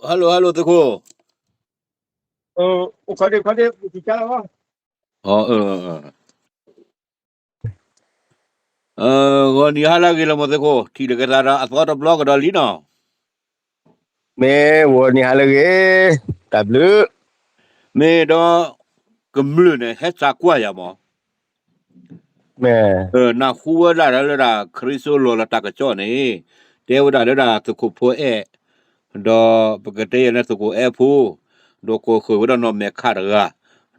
hello hello သုးခိၣ်, ဂီၤနံၤဟါလၢအဂ့ၤလီၤမၢ်သုးခိၣ်, ထံၣ်လိာ်က့ၤသးဒီးအသီတဘျီကဒီးလံနီၤ. မ့ၢ်ဂီၤနံၤဟါလၢအဂ့ၤ, တၢ်ဘျုး. မ့ၢ်ဒီး ကမျၢၢ်န့ၣ် ဟဲစးကွၢ်ယၤမၢ် နၢ်ဟူဝဲဒၣ်လၢဒၣ် ခရံာ်စိလီၤလၢတၢ်ကစီၣ်န့ၣ် တဲဝဲဒၣ်လၢဒၣ်သုးခိၣ်ဖိအဲၣ်, ဒီးပကတဲယၤလၢသုးခိၣ်အဲၣ်ဖိ, ဒီးကိးဃုာ်ဝဲဒၣ်နီၢ်မဲာ်ခးတဂၤ,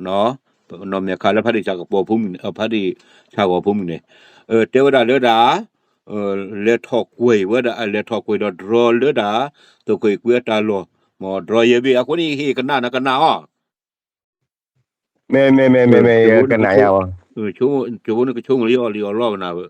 နီၢ်မဲာ်ခးလၢဖးဒံၣ်ဆၣ်ကပီၤဖိမုၣ်န့ၣ်, ဖးဒံၣ်ဆၣ်ဂီၤဖိမုၣ်န့ၣ်, တဲဝဲဒၣ်လၢဒၣ် လဲၤထီၣ်ကွံာ်ဝဲဒၣ်, လဲၤထီၣ်ကွံာ်ဒီး drone လၢဒၣ် သုးခိၣ်အဲၣ်ကွံအတၢ်လီၢ်, မ့ၢ် drone ယဲၢ်ဘ့ၣ်အဃိန့ၣ် ဟ့ၣ်ကနၣ်နကနၣ်အီၤ မ့ၢ် မ့ၢ် မ့ၢ် မ့ၢ် မ့ၢ် ကနၣ်ယၤအီၤ, ကၠိဖိန့ၣ်ကဆိကမိၣ်လံအီၤလံအီၤလီၤကနၣ်ဝဲ,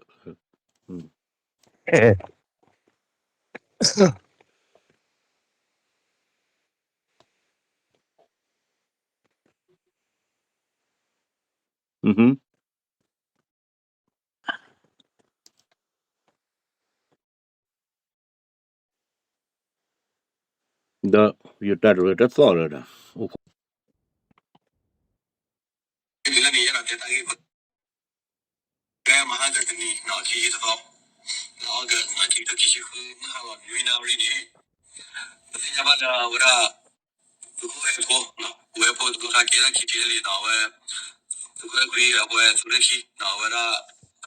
ဒီးယတၢ်တရၢတသီၣ်လၢၤဒီး လၢန့ၣ်ယဲဒၣ်တဲတၢ်ဂ့ၢ် ကဲမဟါကတနံၤ ခံဆံတသီ လၢအီကူး ခံကထိခံဆံဃု မုၢ်ဟါလီၤနွံနၣ်ရံၣ်န့ၣ် ပသ့ၣ်ညါဘၣ်လၢအဝဲဒၣ် သုးခိၣ်အဲၣ်ဖိ ဝဲဖိတဘျီခါကဲဒၣ် ခံထံၣ်လံနီၤ အဝဲ သုးခိၣ်အဲၣ်ခွံအဝဲသုးရ့ၣ်ခံနီၤ အဝဲဒၣ်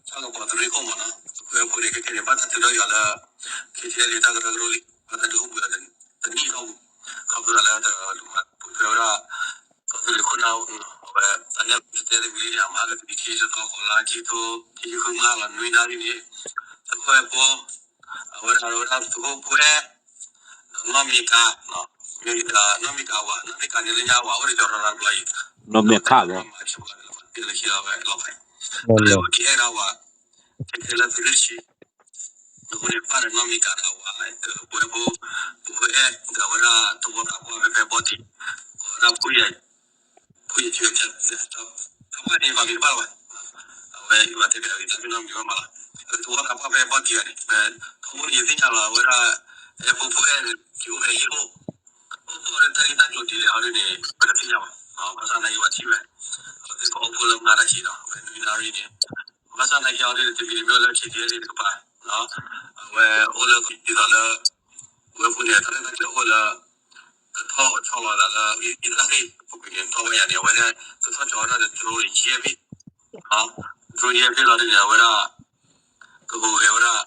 ဆၣ်ကပီၤသုးရ့ၣ်ခိၣ်မ့ၢ်နီၤ သုးခိၣ်အဲၣ်ဖိန့ၣ် ခဲကနံၣ်န့ၣ် ဘၣ်တၢ်ထုးထီၣ်ယွၤလၢ ခံထံၣ်လံတၢ်ကရၢကရိလံ ဘၣ်တၢ်ဒုးအိၣ်ဘှံးအီၤတနံၣ်ထီၣ်ပူၤ ခီဖျိလၢတၢ်လူၤမၤပူၤထွဲဝဲဒၣ် ကီၢ်သူလ့ၤခိၣ်နၢ် အဝဲတၢ်ညၣ်တဲတမံၤလံန့ၣ် အမၤကတနံၤခံဆံတသီ ဃိးလါ ခံကထိခံဆံဃု မုၢ်ဟါလီၤနွံနၣ်ရံၣ်န့ၣ် သုးခိၣ်အဲၣ်ဖိ အဝဲဒၣ်ဝဲဒၣ်သုးခိၣ်ဖိအဲၣ် နီၢ်မံၤကၤ နီၢ်မံၤကၤဝၤ နီၢ်မံၤကၤန့ၣ်လၢညါဝၤအိၣ်ဒီးကၠီၤရီၤရၤတဘျီအံၤ နီၢ်မံၤခးလီၤ မၤထံၣ်ဝဲလၢမၤတ့ၢ်လၢခံလီၤဝဲလီၤဖဲ လၢအဝဲကအဲၣ်ဒၣ်ဝၤ ထဲထဲလၢသုးရ့ၣ်ဆံ အဃိန့ၣ် ပၢ်ဒီးနီၢ်မံၤကၤဒီးအဝၤ ပဝဲဖိ ပဝဲအဲၣ်ဒီးဝဲဒၣ်သဝီသးပှၢ်ဖဲဖဲဘီတံၢ် အဝဲဒၣ် ဖိယဲၢ်ကဲ သးပှၢ်န့ၣ် ပှၤမံၤတဘၣ်လီၤဘၣ် အဝဲယဘၣ်တဲဘၣ်ဝံၤ တၢ်မ့ၢ်နီတမံၤဘၣ်မးလီၤ သဝီသးပှၢ်ဖဲဘီတံၢ်ဂၤန့ၣ် ထီဘိန့ၣ် ယသ့ၣ်ညါလီၤ အဝဲဒၣ် အဲၣ်ဖိဖိအဲၣ်န့ၣ် က့ၤအိၣ်ဖဲဟံၣ်အိၣ် အိၣ်ဖဲတၢ်ဂ့ၢ်တၢ်ကျိၤဒ်လဲၣ်အီၤဒ်န့ၣ် ပတသ့ၣ်ညါဘၣ် ဘၣ်ဆၣ်သနာ်က့ပှၤထံၣ်ဝဲ အဝဲသ့ၣ်ကအိၣ်ဖှိၣ်လၢမၤတၢ်ဆံးဒီး ဖဲနွံနၣ်ရံၣ်န့ၣ် ဘၣ်ဆၣ်သနာ်က့အီၤဒ်န့ၣ် တမံၤတမံၤလၢ ထံၣ်က့ၤလံတကပၤ အဝဲအိၣ်လၢဒ်သိးလၢ ဝဲပူၤန့ၣ် တၢ်ရဲၣ်တၢ်ကျဲၤအိၣ်လၢ ကထီၣ်ဆီလီၤသးလၢ အံသၣ်သ့ၣ်ပူၤကွံာ်န့ၣ် ထီၣ်ဝဲယၤန့ၣ် အဝဲဒၣ် ကထီၣ်ဆီဝဲဒၣ်ဒီး drone န့ၣ် ယဲၢ်ဘ့ၣ် drone ယဲၢ်ဘ့ၣ်လီၤဒ်န့ၣ် အဝဲဒၣ် ကဟူးဂဲၤဝဲဒၣ်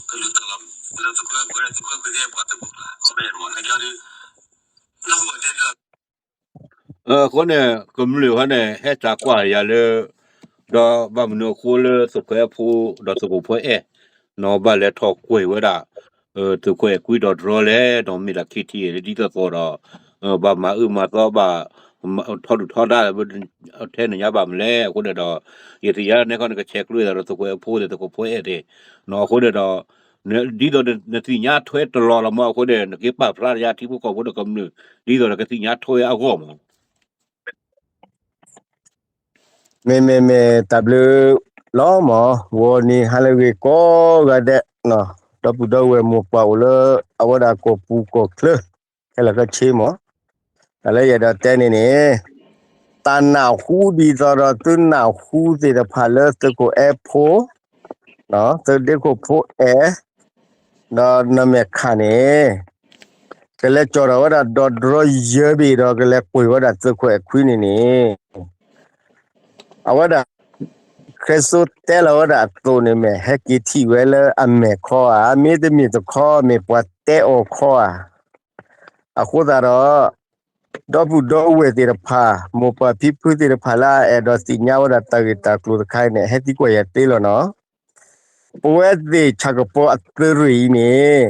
ကလူၤသးလီၤ လၢသုးခိၣ်အဲၣ်ခွံသ့ၣ်ပှၤသုးဖိကျါ ခီဖျိန့ၣ်မး နကၠီဒု နၢ်ဟူအတဲဒ်လီၤ အဃိန့ၣ် ကမျၢၢ်ဟီန့ၣ် ဟဲစးကွၢ်ယၤလၢ ဒီးဘၣ်မနုၤအဃိလၢသုးခိၣ်အဲၣ်ဖိ ဒီးသုးခိၣ်ဖိအဲၣ် နီၢ်ဘၣ်လဲၤထီၣ်ကွံာ်ဝဲဒၣ် သုးခိၣ်အဲၣ်ကွံဒီး drone လဲၣ် ဒီးမ့ၢ်ဒၣ်ခံထံၣ်လၢဒ်သိးသိးဒီး ဘၣ်မၤအၢမၤသီဘၣ် ထီဒုၣ်ထီဒါ ထဲန့ၣ်ညါဘၣ်မနုၤလဲၣ် အဃိန့ၣ်ဒီး ယသ့ၣ်ညါန့ၣ်ခီန့ၣ် ကဆဲးကျိးသးဒီးသုးခိၣ်အဲၣ်ဖိသ့ၣ် သုးခိၣ်ဖိအဲၣ်သ့ၣ် အဃိန့ၣ်ဒီး ဒ်သိးနသ့ၣ်ညါထွဲတလီၤလီၤမး အဃိန့ၣ် နက့ၤပာ်ဖျါယၤထံဖိကီၢ်ဖိဒီးကမျၢၢ် ဒ်သိးနကသ့ၣ်ညါထွဲအဂီၢ်မး မ့မ့မ့ၢ်တၢ်ဘျုးလီၤမး ဂီၤနံၤဟါလၢအဂ့ၤကိးဂၤဒဲး ဒီပုၢ်ဒီဝဲၢ်မိၢ်ပှၢ်အိၣ်လၢ အဝဲဒၣ်ကီၢ်ပူၤကီၢ်ချၢ ခဲလၢာ်ခဲဆ့မး တၢ်လၢယအဲၣ်ဒိးတဲန့ၣ်န့ၣ် တၢ်နၢ်ဟူဒ်သိးဒီးသုနၢ်ဟူသ့ၣ်တဖၣ်လၢသုးခိၣ်အဲၣ်ဖိ သုးဒ့ခိၣ်ဖိအဲၣ် ဒီးနီၢ်မဲာ်ခးန့ၣ် ကလဲၤကၠီၣ်ထီၣ်ဝဲဒၣ်ဒီး drone ယဲၢ်ဘ့ၣ်ဒီး ကလဲၤကွံာ်ဝဲဒၣ်သုးခိၣ်အဲၣ်ခွံန့ၣ်န့ၣ် အဝဲဒၣ် ခရံာ်စိတဲလီၤဝဲဒၣ်အသိးန့ၣ်မ့ၢ် ဟဲက့ၤထံၣ်ဝဲလၢအမဲာ်ခီဧါ, မ့တမ့ၢ်တခီ မ့ၢ်ပှၤတဲအီၤခီဧါ. အဃိသတးဒီး ဒီပုၢ်ဒီဝဲၢ်သ့ၣ်တဖၣ် မိၢ်ပၢ်ဖံဖုသ့ၣ်တဖၣ်လၢအအဲၣ်ဒိးသ့ၣ်ညါဝဲဒၣ်တၢ်ဂ့ၢ်တၢ်ကျိၤတခါအံၤန့ၣ် ဟဲသံကွၢ်ယၤသ့လီၤနီၤ. ပဝဲသ့ၣ်ဆၣ်ကပီၤအသုးရ့ၣ်အံၤန့ၣ်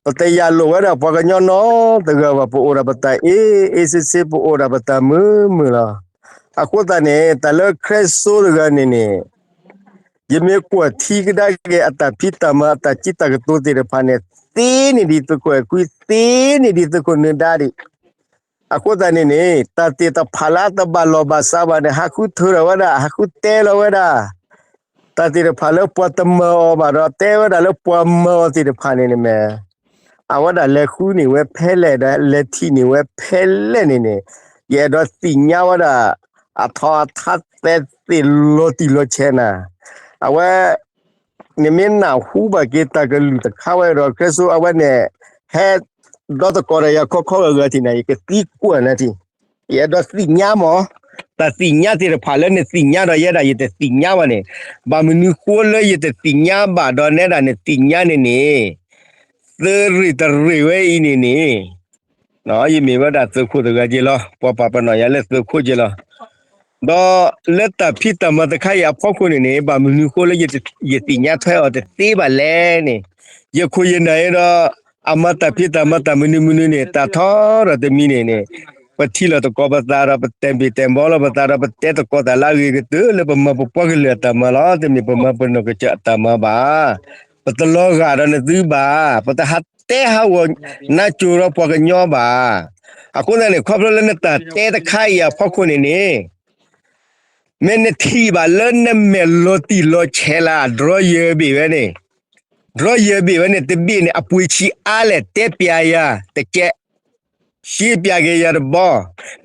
ပတယာ်လိာ်ဝဲဒၣ်ပှၤကညီနီတဂၤဘၣ်, ပအိၣ်ဒၣ်ပတၢ်အ့ၣ်အ့ၣ်ဆ့ဆ့, ပအိၣ်ဒၣ်ပတၢ်မုာ်မုာ်လီၤ. အဃိသတးန့ၣ် တၢ်လၢခရံာ်စိတဂၤန့ၣ်န့ၣ် ယမ့ၢ်ကွၢ်ထံကဒါက့ၤ အတၢ်ဖံးတၢ်မၤ အတၢ်စံးတၢ်ကတိၤသ့ၣ်တဖၣ်န့ၣ် သ့န့ၢ်ဒံးသုးခိၣ်အဲၣ်ခွံ, သ့န့ၢ်ဒံးသုးခိၣ်နၢၤဒါဒံး. အဃိသတးန့ၣ်န့ၣ် တၢ်သ့ၣ်တဖၣ်လၢအတဘၣ်လီၢ်ဘၣ်စးဘၣ်န့ၣ် ဟးဃုထၢထီၣ်ဝဲဒၣ်, ဟးဃုတဲလီၤဝဲဒၣ် တၢ်သ့ၣ်တဖၣ်လၢပှၤတမၤအီၤဘၣ်ဒီး တဲဝဲဒၣ်လၢပှၤမၤအီၤသ့ၣ်တဖၣ်န့ၣ်န့ၣ်မ့ၢ် အဝဲဒၣ်လဲၤဃုန့ၢ်ဝဲဖဲလဲၣ်ဒီး လဲၤထံၣ်န့ၢ်ဝဲဖဲလဲၣ်န့ၣ်န့ၣ်, ယအဲၣ်ဒိးသ့ၣ်ညါဝဲဒၣ် အထီအထါသဲသ့ၣ်လီၤတံၢ်လီၤဆဲးနၤ, အဝဲ နမ့ၢ်နၢ်ဟူဘၣ်က့ၤတၢ်ကလုၢ်တခါဝဲဒီး ခရံာ်စိအဝဲန့ၣ် ဟဲဒီသကိးဒီးယၤခီခီဂာ်ဂာ်ထံၣ်န့ၣ် ယကသံကွၢ်နၤထံၣ်, ယအဲၣ်ဒိးသ့ၣ်ညါမး, တၢ်သ့ၣ်ညါသ့ၣ်တဖၣ်လၢနသ့ၣ်ညါဒီးယဲဒၣ်ယတသ့ၣ်ညါဘၣ်န့ၣ်, ဘၣ်မနုၤဃိလၢယတသ့ၣ်ညါဘၣ်ဒီးနဲဒၣ်နသ့ၣ်ညါန့ၣ်န့ၣ်, သုးရ့ၣ်တရ့ၣ်ဝဲအံၤန့ၣ်န့ၣ် ယမ့ၢ်ဝဲဒၣ်သုးခိၣ်တဂၤက့လီၤ, ပှၤပာ်ပနီၣ်ယၤလၢသုးခိၣ်က့လီၤ. ဒီးလၢတၢ်ဖံးတၢ်မၤတခါအံၤအဖီခိၣ်န့ၣ်န့ၣ် ဘၣ်မနုၤဃိလၢယသ့ၣ်ညါထွဲအီၤတသ့ဘၣ်လဲၣ်န့ၣ်, ယခိၣ်ယနၢ်အံၤဒီး အမၤတၢ်ဖံးတၢ်မၤတၢ်မနုၤမနုၤန့ၣ် တၢ်ထီဒီးတမံၤန့ၣ်န့ၣ်, ပထံၣ်လိာ်သကိးပသးဒီး ပတဲဘ့ၣ်တဲဘီလိာ်ပသးဒီး ပတဲသကိးတၢ်လၢအဂ့ၤကတၢၢ်လၢပမၤပပှၤကလုာ်အတၢ်မၤလီၤ. တမ့ၢ်ပမၤပနီၢ်ကစၢ်အတၢ်မၤဘၣ်. ပတလီၤဂာ်ဒီးနသုဘၣ်. ပတဟးတဲဟးဂီၤနါစိၤဒီးပှၤကညီဘၣ်. အဃိသတးန့ၣ် ခီဖျိလၢနတၢ်တဲတခါအံၤအဖီခိၣ်န့ၣ်န့ၣ် မ့ၢ်နထံၣ်ဘၣ်လၢနမဲာ်လီၤတံၢ်လီၤဆဲးလၢ drone ယဲၢ်ဘ့ၣ်ဝဲန့ၣ်, drone ယဲၢ်ဘ့ၣ်ဝဲန့ၣ် တဘ့ၣ်န့ၣ် အပှ့ၤဆံးအါလဲၣ် တဲပျးယၤတကဲး, ရှဲပျးက့ၤယၤတဘီ,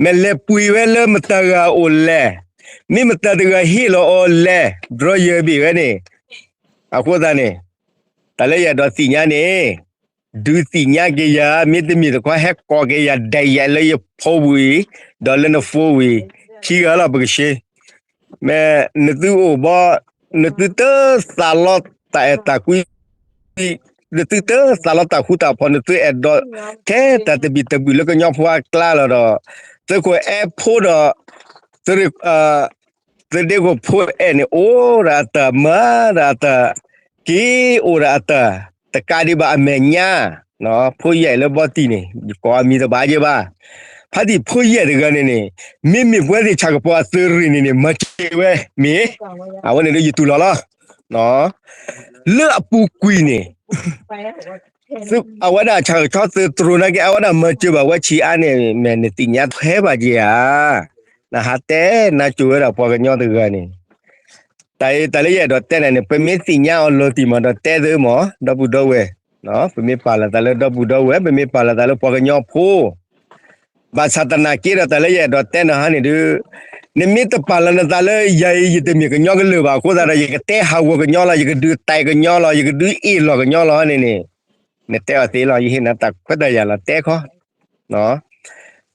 မ့ၢ်လဲၤပှ့ၤဝဲလၢမတၤဂၤအအိၣ်လဲၣ်, မ့ၢ်မတၤတဂၤဟ့ၣ်လီၤအီၤလဲၣ်, drone ယဲၢ်ဘ့ၣ်ဝဲန့ၣ်, အဃိသတးန့ၣ် တၢ်လၢယအဲၣ်ဒိးသ့ၣ်ညါန့ၣ် ဒုးသ့ၣ်ညါက့ၤယၤ မ့တမ့ၢ်တခီ ဟဲကိးက့ၤယၤ ဒဲးယဲလၢယဖိပူၤအံၤ, ဒီးလၢနဖိပူၤအံၤ, ခံဂၤလီၤ ပကရှဲ, မ့ၢ်နသုအိၣ်ဘီ, နသုတသးလီတၢ်အဲၣ်တၢ်ကွံ, နသုတသးလီတၢ်ဃူတၢ်ဖိး, နသုအဲၣ်ဒိးထဲတၢ်တဘံၣ်တဘုၣ်လၢကညီဖိအကျါလီၤဒီး, သုးခိၣ်အဲၣ်ဖိဒီး သုးရ့ၣ် သုးဒ့ခိၣ်ဖိအဲၣ်န့ၣ် အိၣ်ဒီးအတၢ်မၤဒီးအတၢ်က့ၤ အိၣ်ဒီးအတၢ်တကးဒံးဘၣ်အမဲာ်ညါ, ဖိယဲၢ်လၢဘီတံၢ်န့ၣ် ယကိးအမံၤတဘၣ်က့ဘၣ်. ဖါတံၢ်ဖိယဲၢ်တဂၤန့ၣ်န့ၣ် မ့မ့ၢ်ပဝဲသ့ၣ်ဆၣ်ကပီၤအသုးရ့ၣ်န့ၣ်န့ၣ် မၤစၢၤဝဲမ့ၢ်, အဝဲန့ၣ်ဒ်ယတူၢ်လီၤလီၤ. လၢအပူၤကွံာ်န့ၣ် အဝဲဒၣ်ဆၣ်ကဆီသုးတြိၤနာ်က့ အဝဲဒၣ်မၤစၢၤဘၣ်ဝဲဆံးအါန့ၣ် မ့ၢ်နသ့ၣ်ညါထွဲဘၣ်က့ဧါ. နဟးတဲနါစိၤဝဲဒၣ်ပှၤကညီတဂၤန့ၣ်, တၢ်အံၤတၢ်လၢယအဲၣ်ဒိးတဲနၤန့ၣ် ပမ့ၢ်သ့ၣ်ညါအီၤလီၤတံၢ်မးဒီးတဲသ့မး ဒီပုၢ်ဒီဝဲၢ်, ပမ့ၢ်ပာ်လီၤသးလၢဒီပုၢ်ဒီဝဲၢ် ပမ့ၢ်ပာ်လီၤသးလၢပှၤကညီဖိ ဘၣ်ဆၣ်သနာ်က့ဒီးတၢ်လၢယအဲၣ်ဒိးတဲနၤဟါန့ၣ်ဒုး, နမ့ၢ်တပာ်လီၤနသးလၢယၤအံၤ ယတမ့ၢ်ကညီကလုာ်ဘၣ်အဃိသတးဒီး ယကတဲဟးဂီၤကညီလီၤ, ယကဒုးတဲကညီလီၤ, ယကဒုးအ့ၣ်လိာ်ကညီလီၤန့ၣ်န့ၣ်, နတဲအီၤသ့လီၤ, ယဟ့ၣ်နၤတၢ်ခွဲးတၢ်ယာ်လီၤ တဲခီ,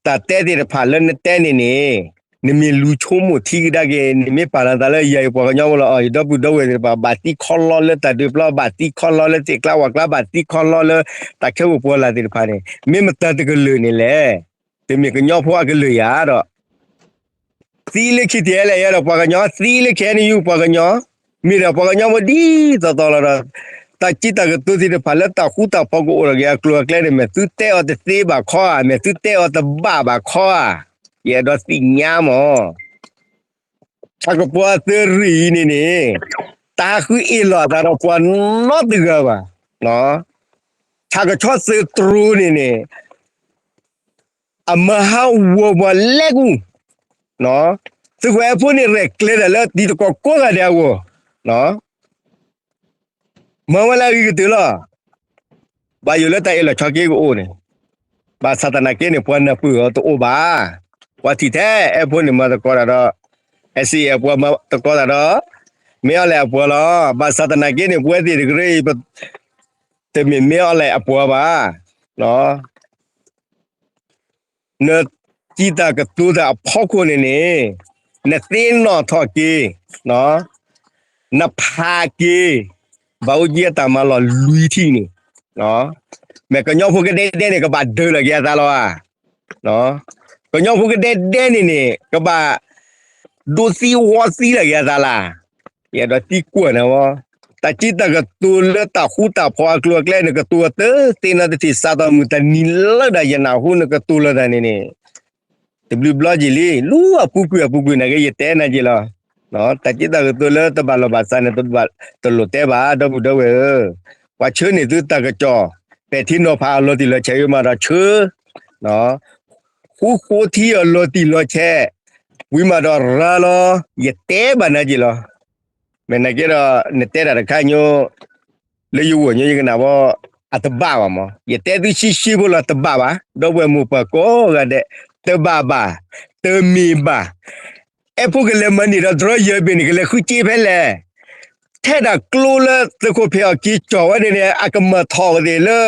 တၢ်တဲသ့ၣ်တဖၣ်လၢနတဲန့ၣ်န့ၣ်, နမ့ၢ်လူၤဆိကမိၣ်ထံကဒါက့ၤ နမ့ၢ်ပာ်လီၤသးလၢယၤအံၤပှၤကညီဖိလီၤအီၤ ယဒီပုၢ်ဒီဝဲၢ်သ့ၣ်တဖၣ် ဘၣ်သံခီလီလၢတၢ်ဒုးပျီ ဘၣ်သံခီလီလၢသ့ၣ်ကျါဝၣ်ကျါ ဘၣ်သံခီလီလၢတၢ်ခဲကိာ်ပှၤလၢ်သ့ၣ်တဖၣ်န့ၣ် မ့ၢ်မတၤတကလုာ်န့ၣ်လဲၣ်. တမ့ၢ်ကညီဖိအကလုာ်ယၤဒီး သံလၢခံတလဲၣ်ယဲဒီးပှၤကညီ, သံလၢခံန့ၣ်ယူၢ်ပှၤကညီ, မ့ၢ်ဒီးပှၤကညီဖိဒ်သိးသိးလီၤဒီး, တၢ်စံးတၢ်ကတိၤသ့ၣ်တဖၣ်လၢတၢ်ဃူတၢ်ဖိးကအိၣ်ထီၣ်က့ၤအကျိၤအကျဲန့ၣ် မ့ၢ်သုတဲအီၤတသ့ဘၣ်ခီဧါ, မ့ၢ်သုတဲအီၤတဘၣ်ဘၣ်ခီဧါ, ယအဲၣ်ဒိးသ့ၣ်ညါမး. ဆၣ်ကပီၤအသုးရ့ၣ်အံၤန့ၣ်န့ၣ်, တၢ်ဟးဃုအ့ၣ်လိာ်အသးဒီးပှၤနီတဂၤဘၣ်. ဆၣ်ကဆီသုးတြိၤန့ၣ်န့ၣ် အမၤဟးဂီၤပှၤလဲကူ, သုးခိၣ်အဲၣ်ဖိန့ၣ်ရဲၣ်ကျဲၤတၢ်လၢတံၤသကိးကိးဂၤဒဲးအဂီၢ်, မၤဝဲလၢအဂ့ၤကတၢၢ်လီၤ. ဘၣ်ယိၣ်လၢတၢ်အ့ၣ်လိာ်ဆိးက့ကအိၣ်န့ၣ်, ဘၣ်ဆၣ်သနာ်က့န့ၣ် ပှၤနၢ်ပၢၢ်အီၤတအိၣ်ဘၣ်. ပှၤထံၣ်ထဲအဲၣ်ဖိန့ၣ်မၤသကိးတၢ်ဒီး, အဲၣ်စံၣ်အဲၣ်ပှၤမၤသကိးတၢ်ဒီး, မ့ၢ်အီၤလဲၣ်အပှၤလီၤ. ဘၣ်ဆၣ်သနာ်က့န့ၣ် ပဝဲသ့ၣ်တကရၢအံၤ တမ့ၢ်မ့ၢ်အီၤလဲၣ်အပှၤဘၣ်. နစံးတၢ်ကတိၤတၢ်အဖီခိၣ်န့ၣ်န့ၣ်, နသ့ၣ်နီၣ်ထီၣ်က့ၤ, နဖးက့ၤ, ဘၣ်အိၣ်က့ၤအတၢ်မၤလီၢ်လွံၢ်ထံၣ်န့ၣ်, မ့ၢ်ကညီဖိကဒဲဒဲန့ၣ် ကဘၣ်ဒၢးလီၤက့ၤအသးလီၤဧါ. ကညီဖိကဒဲဒဲန့ၣ်န့ၣ် ကဘၣ်ဒိးသံဝီသံလီၤက့ၤအသးလီၤ. ယအဲၣ်ဒိးသံကွၢ်နၤဝဲ, တၢ်စံးတၢ်ကတိၤလၢတၢ်ဃူတၢ်ဖိးအကျိၤအကျဲ နကတိၤအီၤတသ့နီတထံၣ် စးထီၣ်မုၢ်တနံၤလၢဒၣ်ယနၢ်ဟူနကတိၤလီၤတၢ်န့ၣ်န့ၣ် တဘျုးဘျီက့ၤလံ, လူၤအပူၤကွံာ်အပူၤကွံာ်နာ်က့ ယတဲနၤက့ၤလီၤ. တၢ်စံးတၢ်ကတိၤလၢတဘၣ်လီၢ်ဘၣ်စးန့ၣ် တလိၣ်တဲဘၣ် ဒီပုၢ်ဒီဝဲၢ်ဧၢ, ပှၤဆှၢန့ၢ်သုတၢ်ကစီၣ်, ပဲာ်ထံနီၤဖးအလီၤတံၢ်လီၤဆဲးဝံၤမးဒီးဆှၢ, ဃူဃိထံအလီၤတံၢ်လီၤဆဲး, ဝံၤမးဒီးရၤလီၤ, ယတဲဘၣ်နၤက့ၤလီၤ. မ့ၢ်နာ်က့ဒီး နတဲတၢ်တခါညိ လၢယဂီၢ်ညိယကနၣ်ဘီ, အတဘၣ်ဘၣ်မး, ယတဲသုဆံးဆံးဖိလီၤ တဘၣ်ဘၣ်, ဒီပုၢ်ဝဲၢ်မိၢ်ပၢ်ကိးဂၤဒဲး, တဘၣ်ဘၣ်, တမ့ၢ်ဘၣ်. အဲၣ်ဖိကလဲၤမၤန့ၢ်ဒီး drone ယဲၢ်ဘ့ၣ်န့ၣ် ကလဲၤဃုစ့ဖဲလဲၣ်. ထဲဒၣ်ကျိလၢသုးခိၣ်ဖဲးအီၣ်က့ၤကၠီၣ်ဝဲန့ၣ်န့ၣ် အကမၢၢ်ထီၣ်ကသ့ၣ်လၢ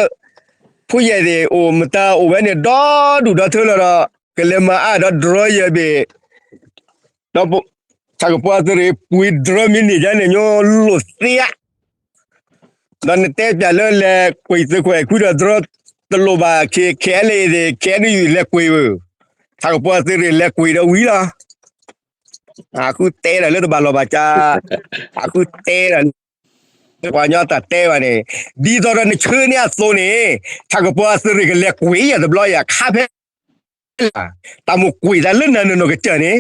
ဖိယဲၢ်သ့ၣ်အိၣ်မတၤအိၣ်ဝဲန့ၣ် ဒီဒူၣ်ဒီထၢလီၤဒီး ကလဲၤမၤအါဒီး drone ယဲၢ်ဘ့ၣ်, ဒီး ဆၣ်ကပီၤသုးရ့ၣ်ပှ့ၤ drone မ့ၢ်န့ၢ်ယါန့ၣ် ညိလိၣ်သ့ဧါ. ဒီးနတဲပၠးလၢလဲၤကွံာ်သုးခိၣ်အဲၣ်ခွံဒီး drone တလိၣ်ဘၣ် ခဲ ခဲလၢာ်သ့ၣ် ခဲအံၤလဲၤကွံာ်ဝဲ, ဆၣ်ကပီၤသုးရ့ၣ်လဲၤကွံာ်ဒီးဝံၤလီၤ. အဃုတဲဒၣ်လၢတဘၣ်လီၤဘၣ်ကါ, အဃုတဲဒၣ် ပှၤကညီတၢ်တဲဘၣ်န့ၣ်, ဒ်သိးဒီးနဆၢန့ၢ်အသိးန့ၣ်, ဆၣ်ကပီၤသုးရ့ၣ်ကလဲၤကွံာ်ယၤတဘျီယၤ ခါဖဲ တၢ်မိၣ်ကွံာ်တၢ်လၢနၤနနီၢ်ကစၢ်န့ၣ်,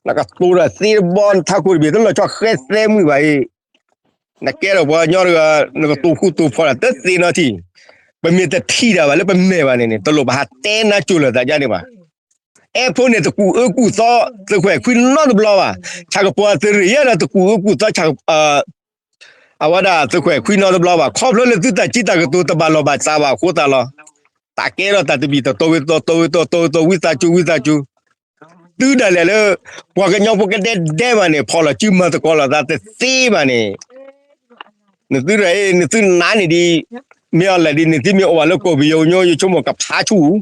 နကတိၤဒီးသ့တဘီ နထးခိၣ်တဘ့ၣ် တလီၤဆီဃဲသဲမုၢ်ဘၣ်အံၤ, နကဲထီၣ်ပှၤကညီတဂၤ နကတိၤဃူတိၤဖိးတၢ်တသ့နီတထံၣ်, ပမ့ၢ်တထံၣ်တၢ်ဘၣ်လၢပမဲာ်ဘၣ်န့ၣ်န့ၣ် တလိၣ်ဘၣ်ဟးတဲနါစိၤလၢာ်သးဒ်န့ၣ်ဘၣ်. အဲၣ်ဖိန့ၣ်တကူၣ်အၢကူၣ်သီ သုးခိၣ်အဲၣ်ခွံနီတဘျီဘၣ်, ဆၣ်ကပီၤသုးရ့ၣ်ယဲဒီးတကူၣ်အၢကူၣ်သီ အဝဲဒၣ်သုးခိၣ်အဲၣ်ခွံနီတဘျီဘၣ်, ခီဖျိလၢသုတၢ်စံးတၢ်ကတိၤတဘၣ်လီၤဘၣ်စးဘၣ်အဃိသတးလီၤ. တၢ်ကဲထီၣ်တၢ်တဘံၣ်တတီၤ တီၤဝံၤတီၤ တီၤဝံၤတီၤ တီၤဝံၤတီၤ ဝံသးစူၤ ဝံသးစူၤ, သုဒၣ်လဲာ်လၢ ပှၤကညီဖိကဒဲဒဲဘၣ်န့ၣ် ဖီၣ်လီၤစုမၤသကိးလိာ်သးတသ့ဘၣ်န့ၣ်, နသုတဂၤအံၤ နသုနါန့ၣ်ဒ် မ့ၢ်အီၤလဲၣ်ဒ် နသုမ့ၢ်အိၣ်ဘၣ်လၢကီၢ်ပယီၤကညီ ယဆိကမိၣ်ကဖးဆူၣ်,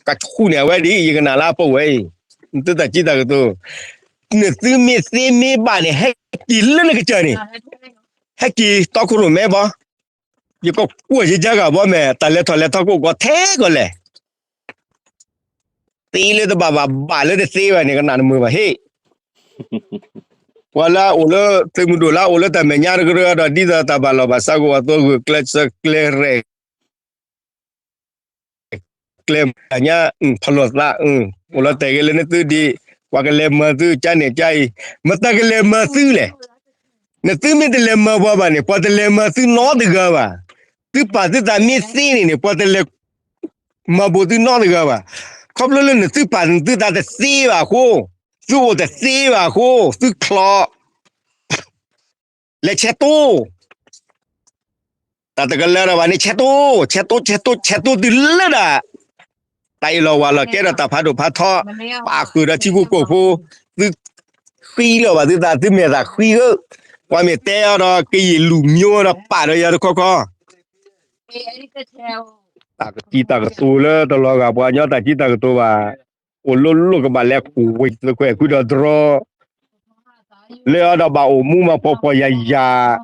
ကဆူၣ်န့ၣ် အဝဲဒ်အံၤ ယကနၣ်လၢအပူၤဝဲအံၤ, နသုတၢ်စံးတၢ်ကတိၤ နသုမ့ၢ်သ့မ့ၢ်ဘၣ်န့ၣ် ဟဲက့ၤလၢနကစၢ်န့ၣ်, ဟဲက့ၤတီခိၣ်ရိၣ်မဲဘီ, ယကကွၢ်ယကါဂၤဘီမဲာ် တၢ်လဲၤထီၣ်လဲၤထီကိးကီးထဲကီးလဲၣ်, သ့လၢတဘၣ်ဘၣ် ဘၣ်လၢတသ့ဘၣ်န့ၣ် ကနၣ်တမုာ်ဘၣ်ဟ့ၣ်, ပှၤလၢအအိၣ်လၢ သုးမုၢ်ဒိၣ်လၢအအိၣ်လၢတၢ်မဲာ်ညါတကရၢဒီး ဒ်သိးတၢ်ဘၣ်လီၤဘၣ်စးကဝီၤ သိဂုာ်ကျဲးစၢးကျဲးရဲၣ် ကျဲမၤညါ ဖီၣ်လိာ်သး အိၣ်လီၤတဲာ်ဂ့ၤလၢနသုဒံး, ပှၤကလဲၤမၤသုကါန့ၣ်ကါအံၤ, မတၤကလဲၤမၤသုလဲၣ်. နသုမ့ၢ်တလဲၤမၤပှၤဘၣ်န့ၣ် ပှၤတလဲၤမၤသုနီတဂၤဘၣ်. သုပာ်သုသးမ့ၢ်သ့န့ၣ်န့ၣ် ပှၤတလဲၤမၤဘူးသုနီတဂၤဘၣ်. ခီဖျိလၢနသုပာ်သုသးတသ့ဘၣ်အဃိ, သုအိၣ်တသ့ဘၣ်အဃိ, သုချီ လဲၤဆဲးတိ တၢ်တကလၢၤဒီးဘၣ်န့ၣ် ဆဲးတိ, ဆဲးတိ, ဆဲးတိ, ဆဲးတိတုၤလၢဒၣ် တၢ်အ့ၣ်လိာ်ဝးလိာ် ကဲထီၣ်တၢ်ဖးဒိၣ်ဖးထီ, ပာ်ဃုာ်ဒီးထံဖိကီၢ်ဖိ, သုဃံလီၤဘၣ်သုသး, သုမဲာ်သးဃံဧၢ, ပှၤမ့ၢ်တဲအီၤဒီး ကယံာ်လူၤမိဒီးပာ်ဒီးယၤတခီခီ, တၢ်ကစံးတၢ်ကတိၤလၢတလီၤဂာ်ပှၤကညီတၢ်စံးတၢ်ကတိၤဘၣ်, အိၣ်လိၣ်လိၣ်ကဘၣ်လဲၤကွံာ်သုးခိၣ်အဲၣ်ခွံဒီး drone လၢအီၤဒီးဘၣ်အိၣ်မူမၤဖှီၣ်ဖှီၣ်ယာ်ယာ်,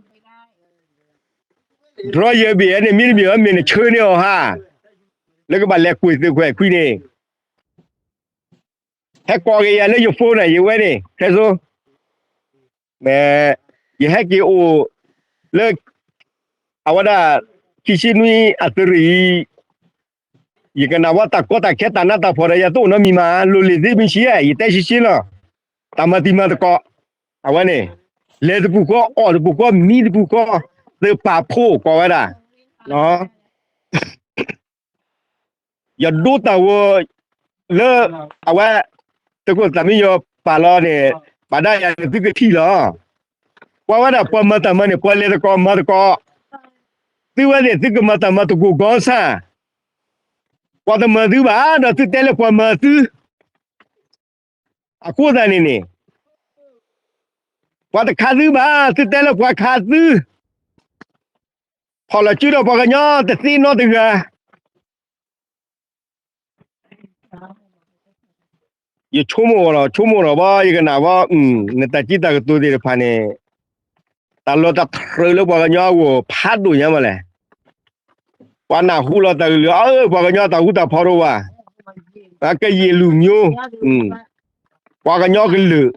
drone ယဲၢ်ဘ့ၣ်အံၤန့ၣ် မ့တမ့ၢ်အီၤမ့ၢ်နဆှၢန့ၢ်အီၤဟါ, လၢကဘၣ်လဲၤကွံာ်သုးခိၣ်အဲၣ်ခွံန့ၣ်, ဟဲကိးက့ၤယၤလၢယ phone န့ၣ် ယဝဲန့ၣ် ခဲစိ မ့ၢ် ယဟဲက့ၤအိၣ်လၢ အဝဲဒၣ် ခံဆံနွံအသုးရ့ၣ်အံၤ, ယကနၣ်ဝဲတၢ်ကီတၢ်ခဲတၢ်နးတၢ်ဖှီၣ်ဒီး ယတအိၣ်နီတမံၤမး လိၣ်လံာ်သ့မ့ၢ်ဆံးဧါ ယတဲဆံးဆံးလီၤ, တၢ်မၤတံၤမၤသကိး, အဝဲန့ၣ် လဲၤတပူၤဃီ အီၣ်တပူၤဃီ မံတပူၤဃီ, သုးပာ်ဖှိၣ်ကိးဝဲဒၣ် ယဒိတၢ်ဂီၤ လၢ အဝဲ သုးခိၣ်သးမံယီၤပာ်လီၤန့ၣ် ပာ်ဒၣ်ယၤန့ၣ် သုကထံၣ်လီၤ. ပှၤဝဲဒၣ်ပှၤမၤတၢ်မၤန့ၣ် ပှၤလဲၤသကိးမၤသကိး, သုဝဲသ့ၣ်သုကမၤတၢ်မၤတကိးကီၢ်ဆၣ်, ပှၤတမၤသုဘၣ်ဒီးသုတဲလၢပှၤမၤသု, အဃိသတးန့ၣ်န့ၣ် ပှၤတခးသုဘၣ် သုတဲလၢပှၤခးသု, ဖီၣ်လီၤစုဒီးပှၤကညီတသ့နီတဂၤ ယဆိကမိၣ်လီၤ ဆိကမိၣ်လီၤဘီ ယကနၣ်ဘီ နတၢ်စံးတၢ်ကတိၤသ့ၣ်တဖၣ်န့ၣ် တၢ်လီၤတၢ်တြၢၤလၢပှၤကညီအဂီၢ် ဖးဒိၣ်ညါမးလဲၣ်. ပှၤနၢ်ဟူလီၤတၢ်ကလုၢ် အၢ ပှၤကညီတၢ်ဃူတၢ်ဖိးတအိၣ်ဘၣ်, ကယံာ်လူၤမိ, ပှၤကညီကလုာ်,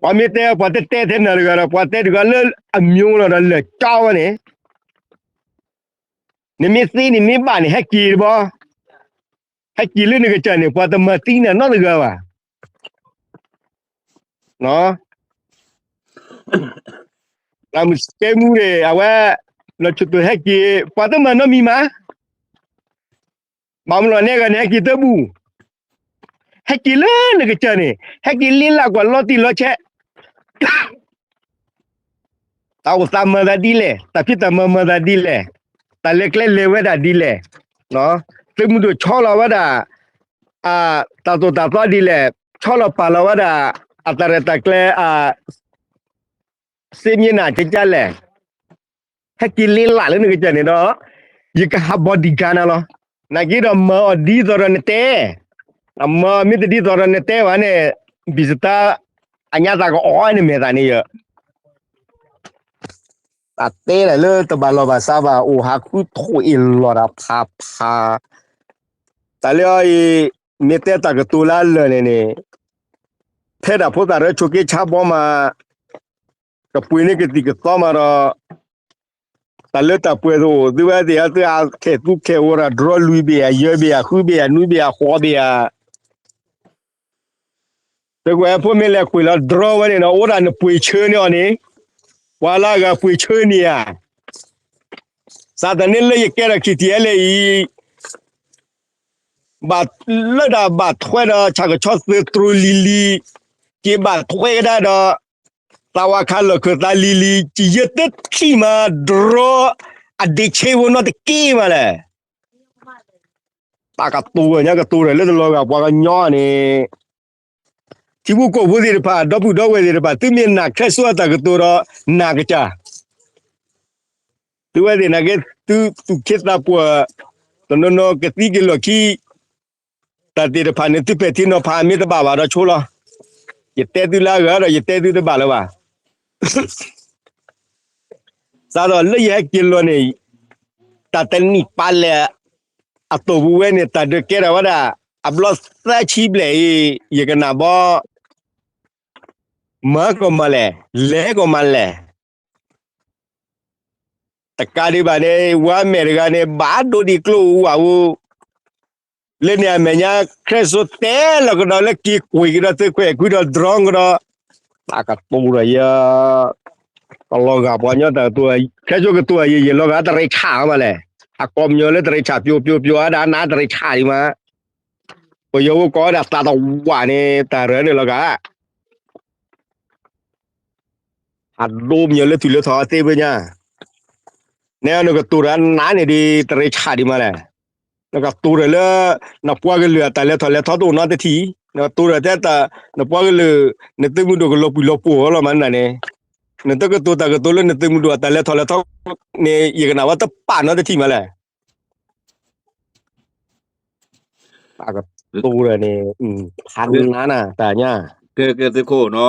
ပှၤမ့ၢ်တဲပှၤတတဲထဲနၤတဂၤဒီး ပှၤတဲတဂၤလၢအမိလီၤဒီးလၢာ်ကၠီဝဲန့ၣ် နမ့ၢ်သ့နမ့ၢ်ဘၣ်န့ၣ် ဟဲက့ၤတဘီ, ဟဲက့ၤလၢနကစၢ်န့ၣ် ပှၤတမၤသံနၤနီတဂၤဘၣ်. တၢ်မုၢ်စကဲမူန့ၣ် အဝဲ လီၤဆိၣ်တိၢ်ဟဲက့ၤ ပှၤတမၤနီတမံၤမး, ဘၣ်မနုၤန့ၣ်ဂၤန့ၣ် ဟဲက့ၤတဘူၣ်, ဟဲက့ၤလၢနကစၢ်န့ၣ် ဟဲက့ၤလ့လၢကွၢ်လီၤတံၢ်လီၤဆဲး တၢ်အိၣ်သးမၤသးဒ်လဲၣ်, တၢ်ဖံးတၢ်မၤမၤသးဒ်လဲၣ်, တၢ်လဲၤကျဲလဲၤဝဲဒၣ်ဒ်လဲၣ်, သုးမုၢ်ဒိၣ်ဆီလီၤဝဲဒၣ် တၢ်သိၣ်တၢ်သီဒ်လဲၣ်, ဆီလီၤပာ်လီၤဝဲဒၣ် အတၢ်ရဲၣ်တၢ်ကျဲၤ စ့မ့ၢ်နၤကကလဲၣ်, ဟဲက့ၤလ့လးလၢနကစၢ်န့ၣ်ဒီး ယကဟး bodyguard နၤလီၤ. နာ်က့ဒီးမၤအီၤဒ်သိးဒီးနတဲ, အမၤအီၤမ့ၢ်တဒ်သိးဒီးနတဲဘၣ်န့ၣ် ဘံၣ်စတါ အညါသးကအီၣ်နမဲာ်သးန့ၣ်ယၤ အတဲဒၣ်လၢတဘၣ်လီၢ်ဘၣ်စးဘၣ် အိၣ်ဟးဃုထိၣ်အ့ၣ်လီၤတၢ်ဖးဖး, တၢ်လၢအံၤ မ့ၢ်တဲတၢ်ကတိၤလၢအလၢာ်န့ၣ်န့ၣ် ဖဲဒၣ်ဖိသၣ်ရၢဆိးက့ဆါဘီမး ကပှ့ၤန့ၢ်ကသံၣ်ကသီမးဒီး တၢ်လၢတၢ်ပှဲၤသအိၣ် သုဝဲသ့ၣ်အသု အခဲၣ်သူခဲၣ်အိၣ်ဒီး drone လွံၢ်ဘ့ၣ်ဧါ ယဲၢ်ဘ့ၣ်ဧါ ဃုဘ့ၣ်ဧါ နွံဘ့ၣ်ဧါ ဃိးဘ့ၣ်ဧါ, သုးကွဲးဖိမ့ၢ်လဲၤကွံာ်လီၤ drone ဝဲန့ၣ်ဒီး အိၣ်ဒၣ်နပှ့ၤဆၢန့ၢ်အီၤန့ၣ်, ပှၤလၢအဂၤပှ့ၤဆၢန့ၢ်ဧါ, စးထီၣ်န့ၣ်လၢယကဲဒီး ခံထံၣ်အဲလဲၣ်အံၤ ဘၣ်လၢဒၣ်ဘၣ်ထွဲဒီးဆၣ်ကဆီသုးတြိၤလံၤလံၤ, က့ၤဘၣ်ထွဲကဒါဒီး သးဝါခးလီၢ်ခၢၣ်သးလံၤလံၤ, ကယဲၢ်တထံၣ်မး drone အဒ့ဆ့ဖိနီတက့ၢ်မးလဲၣ်. တၢ်ကတိၤညါကတိၤဒီးလၢတလီၤဂာ်ပှၤကညီန့ၣ်, ထံဖိကီၢ်ဖိသ့ၣ်တဖၣ် ဒီပုၢ်ဒီဝဲၢ်သ့ၣ်တဖၣ် သုမ့ၢ်နာ်ခဲစိအတၢ်ကတိၤဒီး နာ်ကစၢ် သုဝဲသ့ၣ်နာ်က့ သုသူၣ်ခ့သးပှၢ် တနီၤနီၤကသံက့ၤလီၢ်ခံ တၢ်သ့ၣ်တဖၣ်န့ၣ် သုပဲာ်ထံနီၤဖးမ့ၢ်တဘၣ်ဘၣ်ဒီးဆိလီၤ. ယတဲသုလၢအဂၤဒီး ယတဲသုတဘၣ်လၢၤဘၣ်. စးထီၣ်လၢယဟဲက့ၤလီၤန့ၣ် တၢ်တနံၣ်ပာ်လဲၣ်အတီၢ်ပူၤဝဲန့ၣ် တၢ်ဒုးကဲထီၣ်ဝဲဒၣ် အဘျီသၢဆံဘျဲၣ်အံၤ ယကနၣ်ဘီ မၤကီၢ်မၤလဲၣ်, လဲၤကီၢ်မၤလဲၣ် တကးဒံးဘၣ်န့ၣ် ဝါမဲာ်တဂၤန့ၣ် ဘၣ်ဒိဒံးကျိအူအူ, လၢန့ၣ်အမဲာ်ညါ ခရံာ်စိတဲလီၤကဒီးလၢက့ၤကွံာ်ကဒီးသုးခွဲးကွံာ်ဒီး drone ကဒီး, တၢ်ကတိၤဒီးယၤ ကလီၤဂာ်ပှၤကညီတၢ်ကတိၤ, ခဲစိကတိၤယဲယဲလီၤဂာ်တရံးဆၣ်မးလဲၣ်, အကိးမညီလၢတရံးဆၣ်ပျိပျိပျိဝဲဒၣ် နတရံးဆၣ်ဒံးမး, ပယီၤဖိကိးဝဲဒၣ်သးတဝးန့ၣ် တၢ်ရၢန့ၣ်လီၤဂာ် အဒိမညီလၢထူၣ်လၢထီသ့ဝဲညါ, နဲနကတိၤတၢ်နးန့ၣ်ဒ်တရံးဆၣ်ဒံးမးလဲၣ်, နကတိၤတၢ်လၢ နပှၤကလုာ်အတၢ်လဲၤထီၣ်လဲၤထီတအိၣ်နီတထံၣ်, နကတိၤတၢ်တဲတၢ် နပှၤကလုာ် နသုးမုၢ်ဒိၣ်ကလီၤပှံၤလီၤပှီၢ်လီၤမးန့ၣ်, နတကတိၤတၢ်ကတိၤလၢနသုးမုၢ်ဒိၣ်အတၢ်လဲၤထီၣ်လဲၤထီန့ၣ် ယကနၣ်ဝဲတပာ်နီတထံၣ်မးလဲၣ်. တၢ်ကတိၤန့ၣ် ဖးနးနၤတၢ်ညါ, ကဲကဲသုးခိၣ်နီ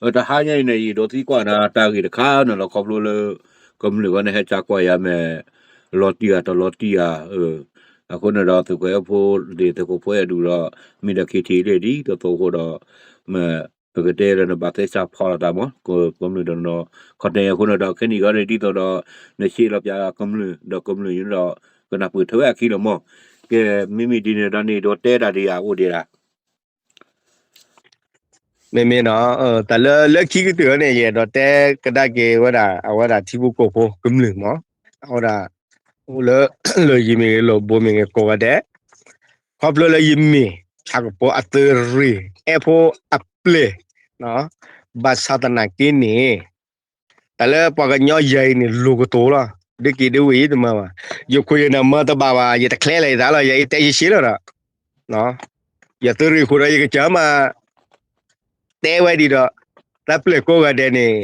ၤ, တဟါညါအံၤန့ၣ် ယဒိးသံကွၢ်နၤ တၢ်ဂ့ၢ်တခါန့ၣ်လီၤ ခီဖျိလၢ ကမျၢၢ်ဂီၢ်န့ၣ် ဟဲကၢ်ကွၢ်ယၤမဲာ် လီၤတံၢ်ဧါတလီၤတံၢ်ဧါ, အဃိန့ၣ်ဒီး သုးခွဲးဖိဒ်သုးခိၣ်ဖိအဲၣ်ဒူးဒီး မ့ၢ်ဒီးခံထံၣ်လံ ဒ်သိးသိးအဃိဒီး မ့ၢ် ပကတဲလၢနဘၣ်သဲစးဖီၣ်လီၤတၢ်မး ကမျၢၢ်ဒီးနီၤ, ခီတဲအဃိန့ၣ်ဒီး ခဲနံၣ်ဂီၢ်န့ၣ် ဒ်သိးဒီး နဆဲးလီၤပၠးကမျၢၢ် ဒီးကမျၢၢ်န့ၣ်ဒီး ကနၢ်ပၢၢ်ထွဲဝဲအခံလီၤမး, ကဲ မ့မ့ၢ်ဒ်န့ၣ်ဒီးန့ၣ် ဒိးတဲတၢ်ဒ်ယၤအိၣ်ဒံးဒၣ် မ့မ့ၢ်နီၤ, တၢ်လၢလၢခံကတၢၢ်န့ၣ် ယအဲၣ်ဒိးတဲကဒါက့ၤဝဲဒၣ် အဝဲဒၣ်ထံဖိကီၢ်ဖိကမျၢၢ်မး, အဝဲဒၣ် အိၣ်လၢ လၢယမ့ၢ်ဂ့ၤ လၢဘိမ့ၢ်ဂ့ၤ ကိးဂၤဒဲး, ခီဖျိလၢယမ့ၢ် ဆၣ်ကပီၤအသုးရ့ၣ် အဲၣ်ဖိအပျဲၢ်, ဘၣ်ဆၣ်သနာ်က့န့ၣ် တၢ်လၢပှၤကညီယၤအံၤန့ၣ် လိၤကတိၤလီၤ, ဒ်က့ၤဒ်ဝဲအံၤတမၤဘၣ်, ယခိၣ်ယနၢ်မၤတဘၣ်ဘၣ် ယတချဲလၢၤယသးလီၤ, ယအံၤတဲယရှဲလီၤဒီး ယသုးရ့ၣ်ဃိဒီး ယကစၢ်မး တဲဝဲဒ်ဒီး တၢ်ပျဲၢ်ကိးဂၤဒဲးန့ၣ်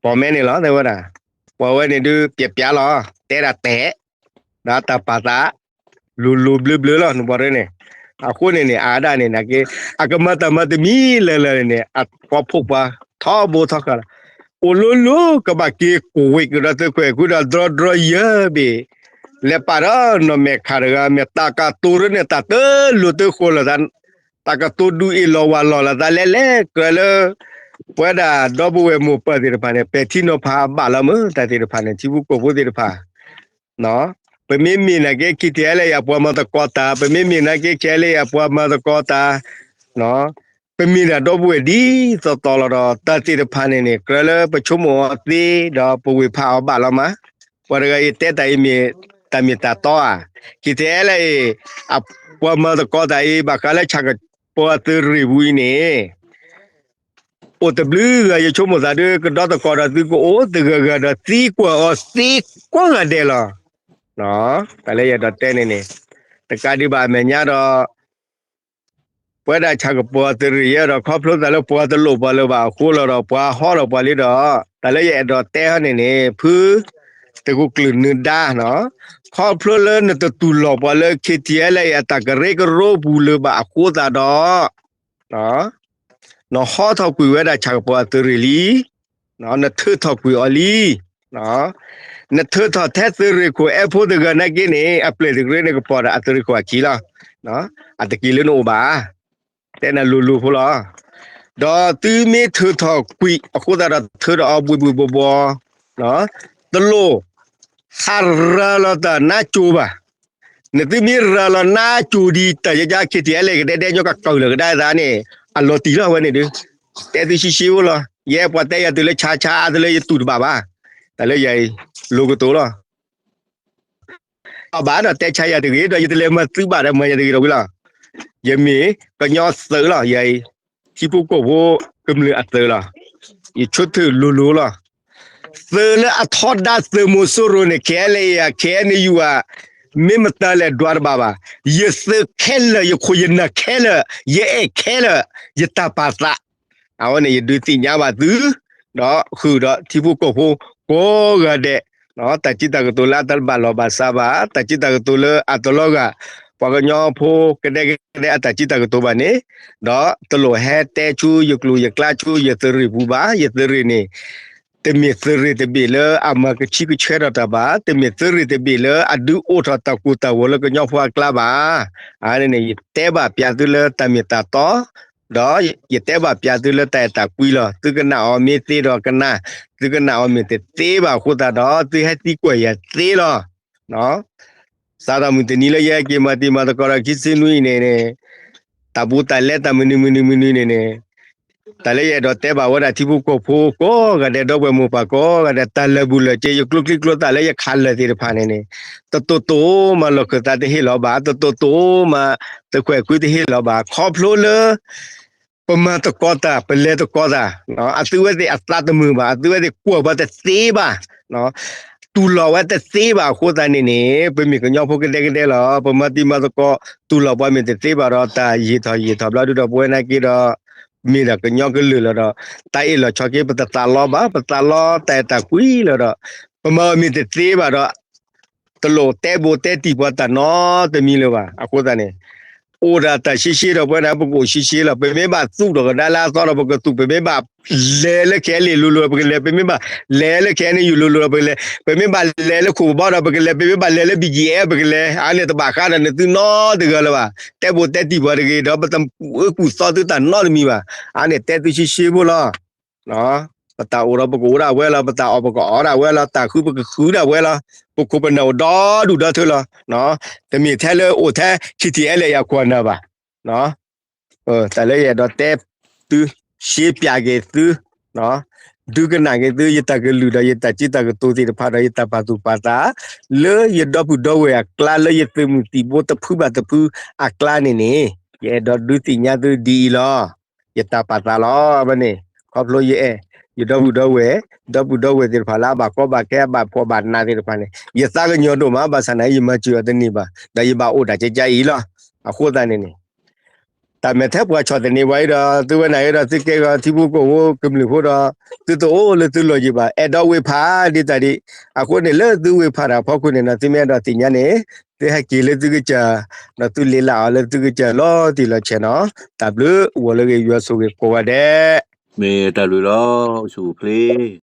ပီၣ်မဲန့ၣ်လီၤ တဲဝဲဒၣ်, ပှၤဝဲန့ၣ်ဒုး ပျဲးပျါလီၤ တဲဒၣ်တဲာ် ဒီးတၢ်ပာ်သး လိၤလိၤဘျၢဘျၢလီၤ နဘီရၢန့ၣ်, အဃိန့ၣ်န့ၣ် အဝဲဒၣ်န့ၣ်နာ်က့ အကမၤတၢ်မၤတမံၤလၢ်လၢ်န့ၣ် အပှၤဖှီၣ်ပှၤထီဘိထီဃာ်လီၤ, အိၣ်လိၤလိၤကဘၣ်က့ၤကွံာ်ကဒီးသုးခွဲးကွံာ်ဒီး drone drone ယဲၢ်ဘ့ၣ်, လဲၤပာ်ဒီးနီၢ်မဲာ်ခးတဂၤ မ့ၢ်တၢ်ကတိၤရၢန့ၣ် တၢ်တလိၤတဃိးလိာ်သး တၢ်ကတိၤဒုးအ့ၣ်လိာ်ဝၢ်လိာ်လိာ်သးလဲၣ်လဲၣ် ကြၢးလၢ ပဝဲဒၣ်ဒီပုၢ်ဝဲၢ်မိၢ်ပၢ်သ့ၣ်တဖၣ်န့ၣ် ပဲာ်ထံနီၤဖးအဘၣ်လီၤမး တၢ်သ့ၣ်တဖၣ်န့ၣ် ထံဖိကီၢ်ဖိသ့ၣ်တဖၣ် ပမ့မ့ၢ်နာ်က့ ခံထံၣ်အဲလၢအပှၤမၤသကိးတၢ်, ပမ့မ့ၢ်နာ်က့ ခံထံၣ်အဲလၢအပှၤမၤသကိးတၢ်, ပမ့ၢ်ဒၣ်ဒီပုၢ်ဝဲၢ်ဒ်သိးသိးလီၤဒီး တၢ်သ့ၣ်တဖၣ်န့ၣ်န့ၣ် ကြၢးလၢပဆိကမိၣ်အီၤသ့ ဒီးပဝ့ၢ်ဖးအီၤဘၣ်လီၤမး, ပှၤတဂၤအံၤတဲတၢ်အံၤမ့ၢ် တၢ်မ့ၢ်တၢ်တီဧါ, ခံထံၣ်အဲလၢအံၤ အပှၤမၤသကိးတၢ်အံၤ ဘၣ်ဃးလၢဆၣ်ကပီၤအသုးရ့ၣ်ပူၤအံၤန့ၣ် အိၣ်တဘျုးဂၤ ယဆိကမိၣ်သးဒုး ကဒီသကိးဒီးသုကအိၣ်သဂၢၢ်ဂၢၢ်ဒီးသံကွၢ်အီၤသ့ကိးဂၤဒဲးလီၤ. တၢ်လၢယအဲၣ်ဒိးတဲန့ၣ်န့ၣ် တကးဒံးဘၣ်အမဲာ်ညါဒီး ပဝဲဒၣ်ဆၣ်ကပီၤသုးရ့ၣ်ယဲဒီး ခီဖျိသးလၢပှၤတလိၣ်ပှၤလၢၤဘၣ်အဃိလီၤဒီး ပှၤဟီထီၣ်ပှၤလံဒီး တၢ်လၢယအဲၣ်ဒိးတဲဟီန့ၣ်န့ၣ် ဖု သုးခိၣ်ကျၢၢ်နၢၤဒါ, ခီဖျိလၢနတတူၢ်လိာ်ပှၤလၢ ခ့ထံအဲလ့ အတၢ်ကရၢကရိပူၤလၢၤဘၣ်အဃိသတးဒီး နဟီထီၣ်ကွံာ်ဝဲဒၣ်ဆၣ်ကပီၤအသုးရ့ၣ်လံ, နထုးထီၣ်ကွံာ်အီၤလံ, နထုးထီၣ်ထဲသုးရ့ၣ်ခိၣ်အဲၣ်ဖိတဂၤနာ်က့န့ၣ် အပျဲၢ်တကရၢန့ၣ်ကပီၤဒီးအသုးရ့ၣ်ခိၣ်အခံလီၤ. အတက့ၢ်လၢနအိၣ်ဘၣ်, တဲနၤလိၤလိၤဖိလီၤ. ဒီးသုမ့ၢ်ထုးထီၣ်ကွံာ်အဃိသတးဒီး ထုးထီၣ်အီၤဘှ့ၣ်ဘှ့ၣ်ဘှီၣ်ဘှီၣ်, တလိၣ် ဟးရၤလီၤတၢ်နါစိၤဘၣ်. နသုမ့ၢ်ရၤလီၤနါစိၤဒံး တၢ်ယကါ ခ့ထံအဲလ့ ကဒဲဒဲညီကကၢၢ်လၢာ်ကဒါသးန့ၣ် အလီၤတံၢ်လီၤဝဲန့ၣ်ဒုး, တဲသုရှဲရှဲဖိလီၤ. ယဲပှၤတဲယၤတုၤလၢဆါဆါအါတလၢယတူၢ်တဘၣ်ဘၣ်, တၢ်လၢယၤအံၤ လိၤကတိၤလီၤ. အဘၣ်ဒီးတဲဆါယၤတဂ့ၤ ဒီးယတလဲၤမၤသုးဘၣ်ဒီးမၤယၤတဂ့ၤဒီးဝံၤလီၤ. ယမ့ၢ်ကညီသုးလီၤ, ယၤအံၤ ထံဖိကီၢ်ဖိကမျၢၢ်အသုးလီၤ. ယဆိကမိၣ်လိၤလိၤလီၤ. သုးလၢအထီဒါသုးမီၤစိရိၤန့ၣ် ခဲလၢာ်ယၤ ခဲအံၤန့ၣ်ယၤ မ့ၢ်မတၤလဲၣ်ဒွးတဘၣ်ဘၣ်. ယသုးခဲလၢာ် ယခိၣ်ယနၢ်ခဲလၢာ် ယအဲၣ်ခဲလၢာ် ယတၢ်ပာ်သး အဝဲန့ၣ် ယဒုးသ့ၣ်ညါဘၣ်သု, ဒီးဃုာ်ဒီးထံဖိကီၢ်ဖိကိးဂၤဒဲး, တၢ်စံးတၢ်ကတိၤလၢအတဘၣ်လီၢ်ဘၣ်စးဘၣ်, တၢ်စံးတၢ်ကတိၤလၢအတလီၤဂာ်, ပှၤကညီဖိကဒဲကဒဲအတၢ်စံးတၢ်ကတိၤဘၣ်န့ၣ်, ဒီးတလိၣ်ဟဲတဲဆူယကျိၤယကျါဆူယသုးရ့ၣ်ပူၤဘၣ်. ယသုးရ့ၣ်န့ၣ် တမ့ၢ်သုးရ့ၣ်တဘ့ၣ်လၢအမၤကဆံကဆှဲထီၣ်တၢ်ဘၣ်, တမ့ၢ်သုးရ့ၣ်တဘ့ၣ်လၢအဒုးအိၣ်ထီၣ်တၢ်ကိၢ်တၢ်ဂီၤလၢကညီဖိအကျါဘၣ်. အန့ၣ်န့ၣ် ယတဲဘၣ်ပျးသုလၢတၢ်မ့ၢ်တၢ်တီ, ဒီးယတဲဘၣ်ပျးသုလၢတၢ်အဲၣ်တၢ်ကွံလီၤ. သုကနၣ်အီၤမ့ၢ်သ့ဒီးကနၣ်, သုကနၣ်အီၤမ့ၢ်တသ့ဘၣ်အဃိသတးဒီး သုဟဲသံကွၢ်ယၤသ့လီၤ. စးထီၣ်မုၢ်တနံၤလၢယဟဲက့ၤမၤတံၤမၤသကိးဒီးခံဆံနွံအံၤန့ၣ်န့ၣ်, တၢ်ဘူးတၢ်လဲတၢ်မနုၤမနုၤမနုၤန့ၣ်န့ၣ်, တၢ်လၢယအဲၣ်ဒိးတဲဘၣ်ဝဲဒၣ်ထံဖိကီၢ်ဖိကိးဂၤဒဲး ဒီပုၢ်ဝဲၢ်မိၢ်ပၢ်ကိးဂၤဒဲး တၢ်လၢာ်ဘူၣ်လၢာ်စ့ ယကျိချံကျိသၣ်လၢယခးလၢာ်သ့ၣ်တဖၣ်န့ၣ်န့ၣ်, တတိၢ်တိၢ်မးလီၢ်ခၢၣ်သးတဟ့ၣ်လီၤဘၣ်, တတိၢ်တိၢ်မး သုးခွဲးခွံတဟ့ၣ်လီၤဘၣ်, ခီဖျိလၢ ပမၤသကိးတၢ် ပလဲၤသကိးတၢ်, အသုဝဲသ့ၣ်အသးတမုာ်ဘၣ်, အသုဝဲသ့ၣ်ကွၢ်ပှၤတသ့ဘၣ်, တူၢ်လိာ်ဝဲတသ့ဘၣ်အဃိသတးန့ၣ်န့ၣ်, ပမ့ၢ်ကညီဖိကဒဲကဒဲလီၤ. ပမၤတံၤမၤသကိး တူၢ်လိာ်ပှၤမ့ၢ်တသ့ဘၣ်ဒီး တၢ်ယံာ်ထီၣ်ယံာ်ထီၣ်ဘျီဒုဒီး ပဝဲနာ်က့ဒီး မ့ၢ်ဒၣ်ကညီကလုာ်လီၤဒီး တၢ်အ့ၣ်လိာ်ဆိးက့ ပတသးလီဘၣ်, ပသးလီတၢ်အဲၣ်တၢ်ကွံလီၤဒီး ပမၤအီၤမ့ၢ်တသ့ဘၣ်ဒီး တလိၣ်တဲဘူးတဲတံၢ်ပှၤတၢ်နီတမံၤလၢၤဘၣ်. အဃိသတးန့ၣ် အိၣ်ဒၣ်တၢ်ရှဲရှဲဒီး ပဝဲဒၣ်ပကအိၣ်ရှဲရှဲလီၤ. ပမ့ၢ်ဘၣ်သူၣ်ထီၣ်ကဒါလၢအသီဒီး ပကသူၣ်, ပမ့ၢ်ဘၣ်လဲၤလၢ ခဲလ့ၣ် လိၤလိၤဒီး ပကလဲၤ, ပမ့ၢ်ဘၣ်လဲၤလၢ ခဲအံၤန့ၣ် ယူၤ လိၤလိၤဒီး ပကလဲၤ, ပမ့ၢ်ဘၣ်လဲၤလၢခိၣ်ကဘီဒီး ပကလဲၤ, ပမ့ၢ်ဘၣ်လဲၤလၢ ဘံၣ်ကံၣ်အဲၣ် ပကလဲၤ, အန့ၣ်တဘၣ်ဃးဒီးနသုနီတဂၤလၢၤဘၣ်. တဲဘူးတဲတံၢ်ပှၤတဂ့ၤဒီး ပတကူၣ်သီသုတၢ်နီတမံၤဘၣ်. အန့ၣ်တဲသုရှဲရှဲဖိလီၤ. ပတၢ်အိၣ်ဒီးပကအိၣ်ဒၣ်ဝဲလီၤ, ပတၢ်အီၣ်ပကအီၣ်ဒၣ်ဝဲလီၤ, တၢ်ဃုပကဃုဒၣ်ဝဲလီၤ, ပခိၣ်ပနၢ်အိၣ်ဒီဒူၣ်ဒီထၢလီၤ. တမ့ၢ်ထဲလၢအိၣ်ထဲ ခံထံၣ်အဲလဲၣ် အခိၣ်အနၢ်ဘၣ်. တၢ်လၢယအဲၣ်ဒိးတဲသု, ရှဲပၠးက့ၤသု, ဒုးကနၣ်က့ၤသု ယတၢ်ကလုၢ်ဒီးယတၢ်စံးတၢ်ကတိၤသ့ၣ်တဖၣ်ဒီး ယတၢ်ပာ်သူၣ်ပာ်သး လၢယဒီပုၢ်ဒီဝဲၢ်အကျါ လၢယသုးမုၢ်သံၣ်ဘိတဖုဘၣ်တဖုအကျါန့ၣ်န့ၣ်, ယအဲၣ်ဒိးဒုးသ့ၣ်ညါသုဒ်အံၤလီၤ. ယတၢ်ပာ်သးလီၤ. ဘၣ်န့ၣ် ခီဖျိယအဲၣ် ယဒီပုၢ်ဒီဝဲၢ်, ဒီပုၢ်ဒီဝဲၢ်သ့ၣ်တဖၣ်လၢအဘၣ်ကီဘၣ်ခဲ အဘၣ်ဖှီၣ်ဘၣ်နးသ့ၣ်တဖၣ်န့ၣ် ယသးကညီၤဒိၣ်မး, ဘၣ်ဆၣ်နာ်က့ ယမၤစၢၤအီၤတန့ၢ်ဘၣ်, ဒီးယဘၣ်အိၣ်ဒၣ်ကကါအံၤလီၤ. အဃိသတးန့ၣ်န့ၣ် တၢ်မဲာ်ထဲပှၤဆီၣ်သနံးပှၤအံၤဒီး သုဝဲနၤအံၤဒီး သုကဲဂီၤထံဖိကီၢ်ဖိကမျၢၢ်ဖိဒီး သုတအိၣ်လၢသုလီၢ်ယံၤဘၣ်, အဲၣ်ဒိးဝ့ၢ်ဖးဒ်တၢ်ဒ်, အဃိန့ၣ် လၢသုဝ့ၢ်ဖးတၢ်အဖီခိၣ်န့ၣ်ဒီး သုမ့ၢ်အဲၣ်ဒိးသ့ၣ်ညါန့ၣ် သုဟဲက့ၤလၢသုကစၢၢ်, ဒီးသုလဲၤလၢအီၤလၢသုကစၢၢ်လီၤတံၢ်လီၤဆဲးနီၤ. တၢ်ဘျုး, ဂီၤလၢဂ့ၤ ယွၤဆိၣ်ဂ့ၤကိးဂၤဒဲး. မ့ၢ်တၢ်ဘျုးလီၤ, အိၣ်ဆူၣ်အိၣ်ချ့.